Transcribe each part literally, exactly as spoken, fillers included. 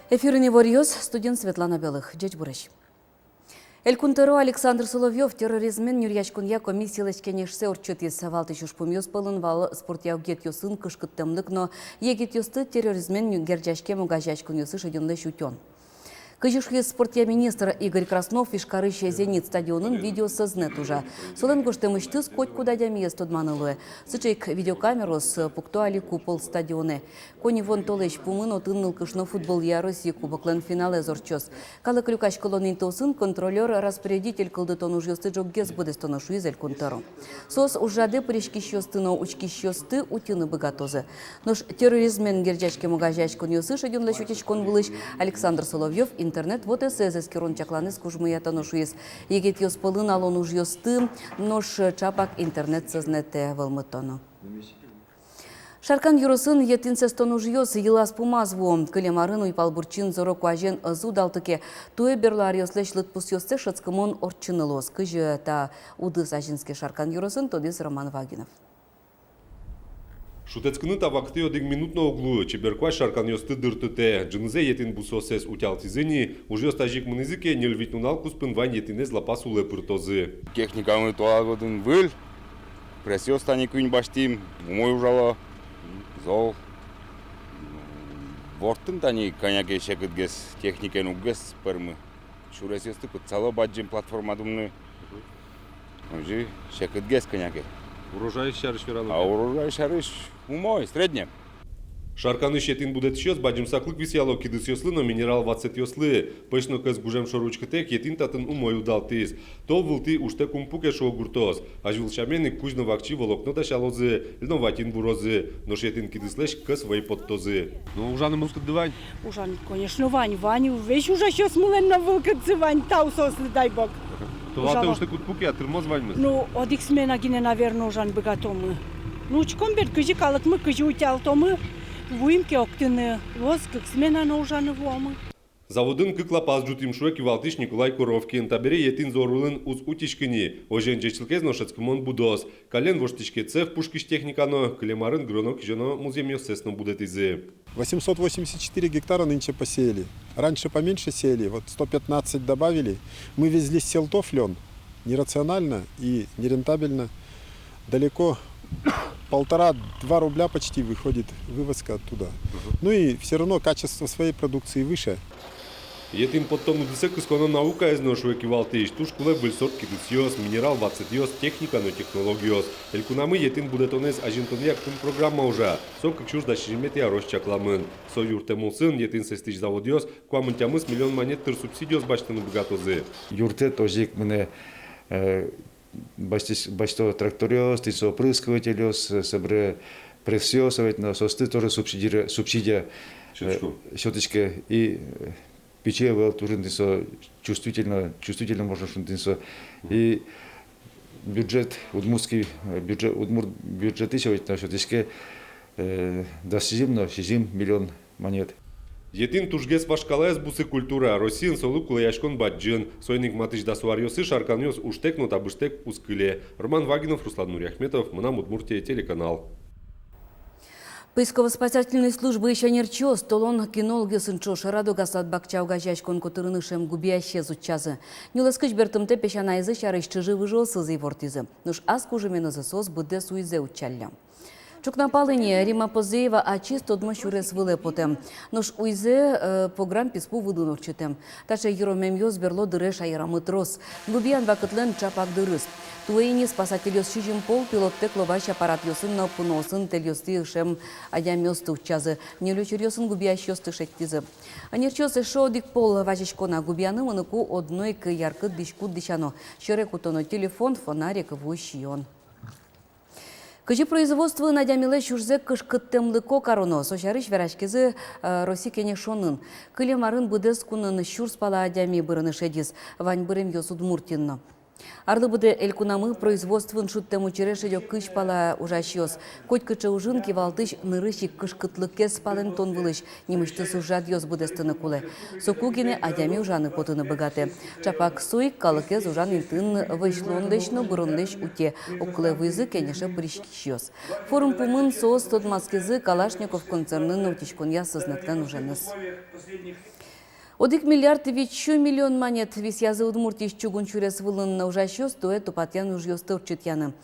Эфирын иворъёс, студиын Светлана Белых. Ӟечбуресь! Элькун тӧро Александр Соловьёв терроризмен нюръяськонъя комиссилэсь кенешсэ ортчытӥз. Валтӥсь ужпумъёс пӧлын вал спортъя огъетъёсын кышкыттэмлык но егитъёсты терроризмен ню-, герӟаськем огазеяськонъёсы шедёнлэсь утён. Кызьы шуиз спортъя министр Игорь Краснов, Ижкарысь «Зенит» стадионын видеосӧзнэт ужа. Солэн гожтэмысьтыз котькуд адямиез тодманы луэ. Сыӵе ик видеокамераос пукто али «Купол» стадионэ. Коньывуон толэзь пумын отын нылкышно футболъя Россия кубоклэн финалэз ортчоз. Калык люкаськылон интыосын контролёр-распорядитель кылдытон ужъёсты ӝоггес быдэстоно, шуиз Элькун тӧро. Соос ужрадэ пыриськисьёсты но учкисьёсты утьыны быгатозы. Нош терроризмен герӟаськем огазеяськонъёсы шедёнлэсь утиськон вылысь Александр Соловьёв интернет вотэсэз эскерон-чакланэз кужмоятоно, шуиз. Егитъёс пӧлын алон ужъёсты нош ӵапак интернет сӧзнэтэ вӧлмытоно. Шаркан ёросын етӥн сэстон ужъёс йылаз-пумаз вуо. Кылем арын уйпал буртчин зоро куазен ӧз удалты ке, туэ берло аръёслэсь лыдпусъёссэ шӧдскымон ортчыны луоз. Кызьы та удыс азинске Шаркан ёросын, тодӥз Роман Вагинов. Шутэтскыны та вакытэ одӥг минут но уг луы. Чебер куазь шарканъёсты дыртытэ. Ӝынызэ етӥн бусыоссэс утялтӥзы ни. Ужъёс тазьы ик мынӥзы ке, ньыль-вить нунал куспын вань етӥнэз лапас улэ пыртозы. Техникамы туала выль. Прессъёс тани куинь басьтӥм, умой ужало, зол. Ворттын тани кӧня ке секытгес, техникаен уггес пӧрмы. Сюресъёсты пытсало бадӟым платформа дунны. Озьы секытгес кӧня ке. Урожай сярысь верано ке? А урожай сярысь умой, среднем. Шарканысь етӥн будэтӥсьёс бадӟым саклык висъяло кидысъёслы но минерал ватсэтъёслы. Пӧсь но кӧс гужем шоры учкытэк, етӥн татын умой удалтӥз. Тол вылтӥ ужтэк ум пуке, шуо гуртоос. Азьвыл сямен ик кузь но вакчи волокно дасялозы, льноватьын вурозы. Нош етӥн кидыслэсь кӧс вӧй поттозы. Ну, ужаны мылкыдды вань? Ужан, конечно, вань, вань. Весь ужасьёсмылэн но мылкыдзы вань, тау соослы, дай бог. Толалтэ ужаны ужтэк уд пуке-а, тырмоз ваньмыз? Ну, одӥг смена гинэ, наверно, ужан быгатомы. Ну, учком бен, кызьы калыкмы, кызьы утялтомы. Вуим ке октыны, луоз кык смена но ужаны вуомы. Заводын кык лапас ӝутӥм, шуэ кивалтӥсь Николай Коровкин. Табере етӥн зор улын уз утиськы ни. Озьыен, ӟечлыкез но шӧдскымон будоз. Каллен воштӥське цех пушкысь техника но. Кылем арын гырыно-кизёно музъемъёссэс но будэтӥзы. Восемьсот восемьдесят четыре гектара нынче посеяли. Раньше поменьше сеяли, вот сто пятнадцать добавили. Мы везли с Сельтов лён. Нерационально и нерентабельно. Далеко, полтора-два рубля почти выходит вывозка оттуда. Мгм. Ну и всё равно качество своей продукции выше. Етӥн поттон удысэ кысконо наукаез но, шуэ кивалтӥсь. Туж кулэ выль сорт кидысъёс, минерал ватсэтъёс, техника но технологиос. Элькунамы етӥн будэтонэз азинтонъя кун программа ужа. Со кык сюрс дас сизьыметӥ арозь чакламын. Со юрттэм улсын етӥн сэстӥсь заводъёс куамын тямыс миллион манет тыр субсидиос басьтыны быгатозы. Юрттэт озьы ик мынэ, э, басьтӥсь, басьто тракторъёс, тӥни со опрыскивательёс, э, собере прессъёс, а ведь, но соосты тоже субсидире-, субсидия, э, сётӥське. Сётӥське. И, э, пичи ӧвӧл, туж ини со чувствительно, чувствительно, можно шуыны, тӥни со. Мгм. И бюджет, удмуртский, э, бюджет, удмурт бюджетысь, а ведь, но сётӥське, э, дас сизьым но сизьым миллион манет. Етӥн тужгес вашкалаез бусы культура. Россиын солы кулэяськон бадӟым. Соин ик матысь дасо аръёсы шарканъёс ужтэк но табыштэк уз кыле. Роман Вагинов, Руслан Нуриахметов, «Мынам Удмуртие» телеканал. Поисково-спасательной службаысь ӧнерчиос толон кинологъёсын ӵош Радуга сад-бакча огазеяськон котырын ышем губиясез утчазы. Нюлэскысь бертымтэ песянаезлэсь сярысь чыжы-выжыосыз ивортӥзы. Нош ас кужыменызы соос быдэс уйзэ утчаллям. Ӵукна пал ини Римма Позеева ачиз тодмо сюрес вылэ потэм. Нош уйзэ, э, пограм писпу вылын ортчытэм. Таӵе йыромемъёс берло дыре шаерамы трос. Губиян вакытлэн ӵапак дырыз. Туэ ини спасательёс сизьым пол пилоттэк лобась аппаратъёсын но пуноосын тэльёстӥ ышем адямиосты утчазы. Ньыль учыръёсын губиясьёсты шедьтӥзы. Ӧнерчиос эшшо одӥг пол вазисько на: губияны мыныку одно ик яркыт дӥськут дӥсяно. Сьӧре кутоно телефон, фонарик, ву сиён. Кызьы производствоын адямилэсь ужзэ кышкыттэмлыко кароно, со сярысь вераськизы, э, Россия кенешонын. Кылем арын быдэс кунын сюрс пала адями бырыны шедиз, вань быремъёс Удмуртиын но. Арлы быдэ элькунамы производствоын шудтэм учыре шедё кызь пала ужасьёс. Котькыӵе ужын кивалтӥсь нырысь ик кышкытлыкез палэнтон вылысь нимысьтыз ужрадъёс быдэстыны кулэ. Соку гинэ адями ужаны потыны быгатэ. Чапак со ик калыкез ужан интыын вӧсь луонлэсь но быронлэсь уте, огкылэ вуизы кенеше пыриськисьёс. Форум пумын соос тодматскизы Калашников концернын утиськонъя сӧзнэтлэн уженыз. Одӥг миллиард витьсю миллион манет висъязы Удмуртиысь чугун сюрес вылын ужасьёс туэ тупатъян ужъёсты ортчытъяны.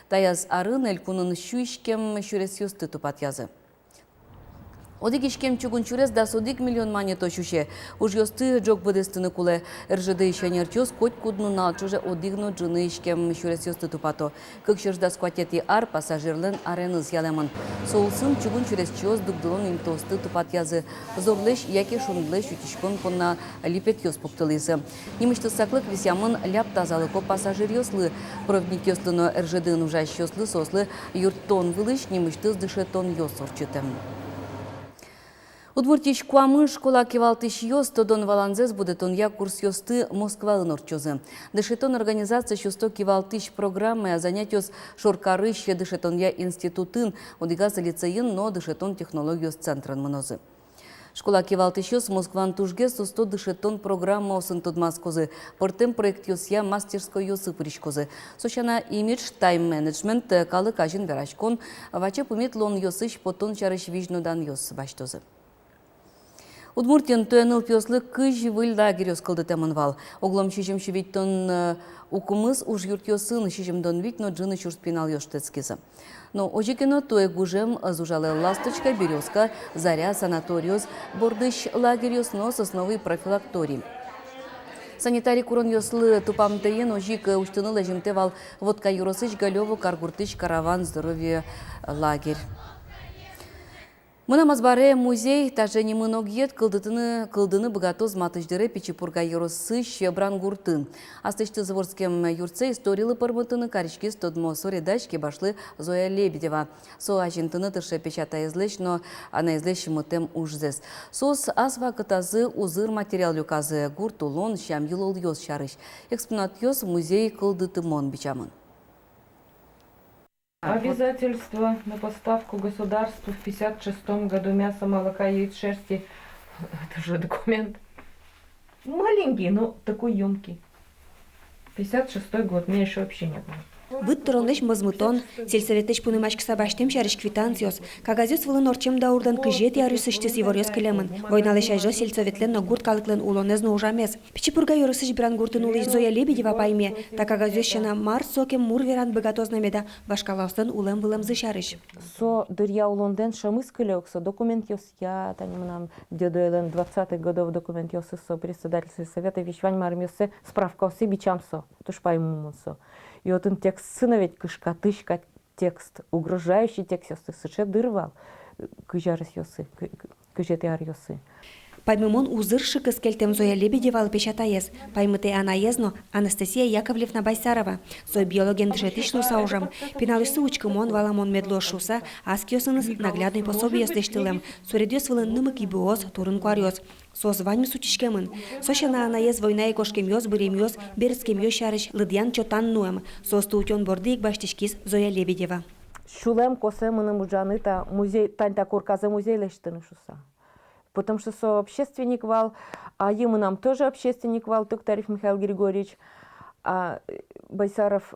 Таяз арын элькунын сю иськем сюресъёсты тупатъязы. Одӥг иськем чугун сюрес дас одӥг миллион манетозь усе. Ужъёсты ӝог быдэстыны кулэ. РЖД-ысь ӧнерчиос котькуд нунал ӵоже одӥг но ӝыны иськем сюресъёсты тупато. Кык сюрс дас куатетӥ ар пассажирлэн ареныз ялэмын. Со улсын чугун сюресчиос дугдылон интыосты тупатъязы, зорлэсь яке шундлэсь утиськон понна липетъёс пуктылӥзы. Нимысьтыз саклык висъямын ляб тазалыко пассажиръёслы, проводникъёслы но РЖД-ын ужасьёслы, соослы юрттон вылысь нимысьтыз дышетонъёс ортчытэм. Удмуртиысь куамын школа кивалтӥсьёс тодон-валанзэс будэтонъя курсъёсты Москваын ортчозы. Дышетон организациысь усто кивалтӥсь программая занятиос шоркарысь дышетонъя институтын, одӥгаз лицейын но дышетон технологиос центрын мынозы. Школа кивалтӥсьёс Москван тужгес усто дышетон программаосын тодматскозы, пӧртэм проектъёсъя мастерскойёсы пыриськозы. Со сяна, имидж, тайм-менеджмент, калык азьын вераськон, ваче пумит луонъёсысь потон сярысь визьноданъёс басьтозы. Удмуртиын туэ нылпиослы кызь выль лагерьёс кылдытэмын вал. Оглом сизьым сю витьтон, э, укмыс ужъюртъёсын сизьымдон вить но ӝыны сюрс пиналъёс шутэтскизы. Но озьы ке но туэ гужем ӧз ужалэ «Ласточка», «Берёзка», «Заря» санаториос бордысь лагерьёс но «Сосновый» профилакторий. Санитарий куронъёслы тупамтэен озьы ик усьтыны лэзьымтэ вал Вотка ёросысь Галёво каргуртысь «Караван здоровья» лагерь. «Мынам азбаре музей» — таӵе нимын огъет кылдытыны, кылдыны быгатоз матысь дыре Пичи Пурга ёросысь Брангуртын. Аслэсьтыз вордскем юртсэ историлы пӧрмытыны кариськиз тодмо суредась, кибашлы Зоя Лебедева. Со азинтыны тырше песятаезлэсь но анаезлэсь мытэм ужзэс. Соос ас вакытазы узыр материал люказы гурт улон, сям-йылолъёс сярысь. Экспонатъёс музей кылдытымон бичамын. Обязательство на поставку государству в пятьдесят шестом году мяса, молока, яиц, шерсти. Это же документ. Маленький, но такой ёмкий. Пятьдесят шестой год, меня ещё вообще не было. Быд тыронлэсь мозмытон, сельсоветлэсь пунымаськыса басьтэм сярысь квитанциос, кагазъёс вылын ортчем даурлэн кызетӥ аръёсысьтыз иворъёс кылемын. Войналэсь азьло сельсоветлэн но гурт калыклэн улонэз но ужамез. Пичи Пурга ёросысь Брангуртын улӥсь Зоя Лебедева пайме, та кагазъёс сяна, мар сокем мур вераны быгатоз на меда вашкалаослэн улэм-вылэмзы сярысь. Со дыръя улонлэн шӧмыз кыле ук со документъёсъя, тани мынам дедойлэн двадцатых годов документъёсыз, со председатель сельсовета, весь вань марымъёссэ, справкаоссэ бичам со, туж паймымон со. И отын текстсы но ведь кышкатӥсь кадь текст, угрожающий текстъёсты, сыӵе дыр вал, кызь аресъёсы, кы-, кы-, кызетӥ аръёсы. Паймымон узыр шыкыс кельтэм Зоя Лебедевалы песятаез, паймытэ анаез но, Анастасия Яковлевна Байсарова. Со биологиен дышетӥсь луыса ужам. Пиналъёсты учкымон, валамон мед луоз шуыса, ас киосыныз наглядной пособиос лэсьтылэм. Суредъёс вылын нымы-кибыос, турын-куаръёс. Соос ваньмыз утиськемын. Со сяна, анаез войнае кошкемъёс, быремъёс, берытскемъёс сярысь лыдъян-чотан нуэм. Соосты утён борды ик басьтӥськиз Зоя Лебедева. Сюлэм косэ мыным ужаны та музей, тань та корказэ музей лэсьтыны шуыса. Потому что со общественник вал, а ай мынам тоже общественник вал, Токтарев Михаил Григорьевич, а, э, Байсаров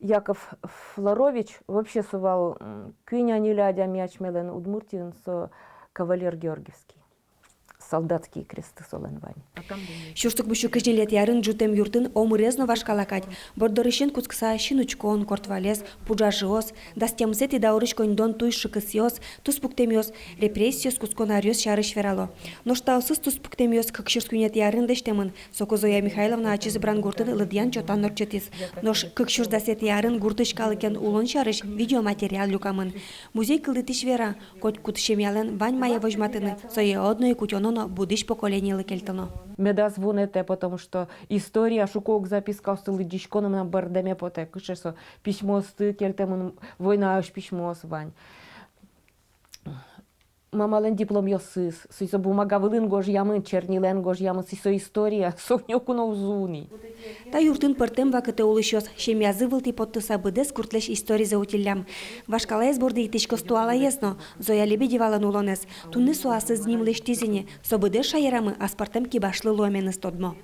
Яков Флорович, вообще со вал, м, куинь ньыль адями асьмелэн Удмуртиын, со кавалер Георгиевский, солдатские кресты солэн вань. Сюрс укмыссю кызь ньылетӥ арын ӝутэм юртын омырез но вашкала кадь. Борддорысен кутскыса синучкон, кортвалес, пуджажыос, дас тямысэтӥ даурысь коньдон туй шыкысъёс, туспуктэмъёс, репрессиос кутскон аръёс сярысь верало. Нош таосыз туспуктэмъёс кык сюрс куинетӥ арын лэсьтэмын. Соку Зоя Михайловна ачиз Брангуртын лыдъян-чотан ортчытӥз. Нош кык сюрс дасэтӥ арын гуртысь калыкен улон сярысь видеоматериал люкамын. Музей кылдытӥсь вера, котькуд семьялэн вань мае возьматыны, сое одно ик утёно но будӥсь поколениелы кельтоно. Медаз вунэтэ, потому что история, шуко ук запискаосты лыдӟисько но, мынам бӧрдэме потэ, кыӵе со письмоосты кельтэмын, войнаысь письмоос вань. Мамалэн дипломъёсыз, сыӵе бумага вылын гожъямын, чернилаен гожъямын, сыӵе история, со нокуно уз луы ни. Та юртын пӧртэм вакытэ улӥсьёс семьязы вылтӥ поттыса быдэс гуртлэсь историзэ утиллям. Вашкалаез борды итӥськоз туалаез но, Зоя Лебедевалэн улонэз. Туннэ со аслыз ним лэсьтӥз ини, со быдэс шаерамы аспӧртэм кибашлы луэменыз тодмо.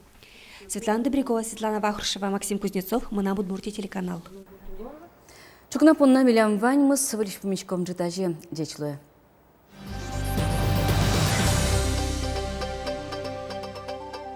Светлана Добрякова, Светлана Вахрушева, Максим Кузнецов, «Мынам Удмуртие» телеканал. Ӵукна понна милям ваньмыз, выльысь пумиськом ӝытазе. Ӟеч луэ.